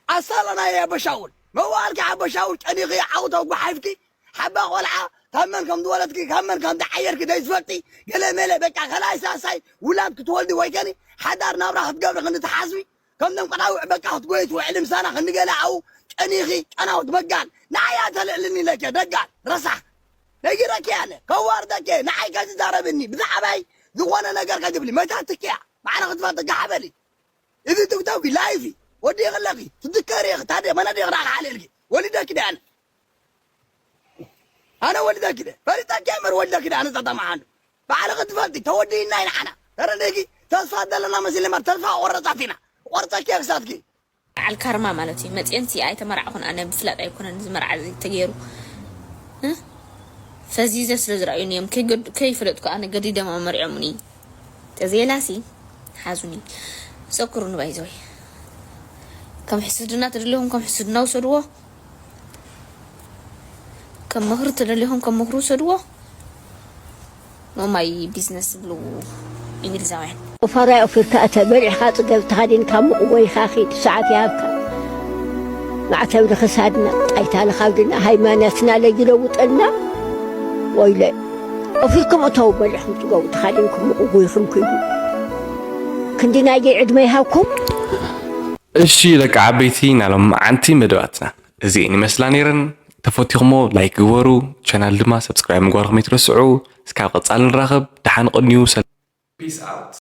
ኣሳላ ናይ ኣበሻውል መዋልኪ ኣበሻውል ቀኒኺ ዓውተው ጓሓፍኪ ሓባ ቆልዓ ካብ መን ከም ዝወለድኪ ካብ መን ከም ዝዓየርኪ ዘይትፈልጢ ገለ መለ በቃ ከላይ ሳሳይ ውላድ ክትወልዲ ወይ ከኒ ሓዳር ናብራ ክትገብሪ ክንትሓስቢ ከምዞም ቀዳውዕ በቃ ክትጎይ ትውዕሊ ምሳና ክንገለ ኣው ቀኒኺ ቀናውት በጋል ንዓያ ተልዕልኒ ለከ ደጋል ረሳሕ ነጊረኪ ኣነ ከዋርደኪ ንዓይ ከትዛረብኒ ብዛዕባይ ዝኾነ ነገር ከትብሊ መታትኪያ ማዕረ ክትፈትጋ ሓበሊ እዚ ትብተው ላይፊ ወዲ ይኽለኺ ትትከሪ ታደ መነደ ይኽዳ ሓልልኪ ወሊደኪ ደ ኣነ ኣነ ወሊደኪ ደ ፈሊጠኪ እምበር ወሊደኪ ደ ኣነ ጸጠማዓሉ ባዕልኺ ትፈልጢ ተወዲእና ኢና ሓና ተረደጊ ተስፋ ዘለና መሲለ እምበር ተስፋ ቆረጻት ኢና ቆርጸኪ ክሳትኪ በዓል ካርማ ማለት እዩ። መፅኤንሲ ኣይተመራዕኹን ኣነ ብፍላጥ ኣይኮነን እዚ መርዓ እዚ ተገይሩ እ ፈዚዘ ስለ ዝረኣዩኒ እዮም ከይገድ- ከይፈለጥኩ ኣነ ገዲዶም ኣመሪዖሙኒ ተዘየላሲ ሓዙኒ ሰክሩኒ ባይዘወይ ከም ሕስድና ተደሊኹም ከም ሕስድና ውሰድዎ ከም ምኽሪ ተደሊኹም ከም ምኽሪ ውሰድዎ ኖ ማይ ቢዝነስ ዝብሉ እንግሊዛውያን። ቁፋራይ ኦፊርካ እተ በሊዕኻ ጽገብ ተኻዲንካ ሙቕ ጎይኻ ኺድ ሰዓት ይሃብካ ማዕተብ ንኽሳድና ጣይታ ንኻብድና ሃይማኖትና ለይለውጠልና ወይለ ኦፊርኩም እተው በሊዕኹም ጽገቡ ተኻዲንኩም ሙቕ ጎይኹም ኪዱ ክንዲ ናይገይ ዕድመ ይሃብኩም። እሺ ደቂ ዓበይቲ ናሎም መዓንቲ መደባትና እዚኤን ይመስላ ነይረን። ተፈቲኹሞ ላይክ ግበሩ፣ ቻናል ድማ ሰብስክራይብ ምግባርኩም ኣይትረስዑ። እስካብ ቀጻሊ ንራኸብ፣ ደሓን ቅንዩ። ሰላም። Peace out።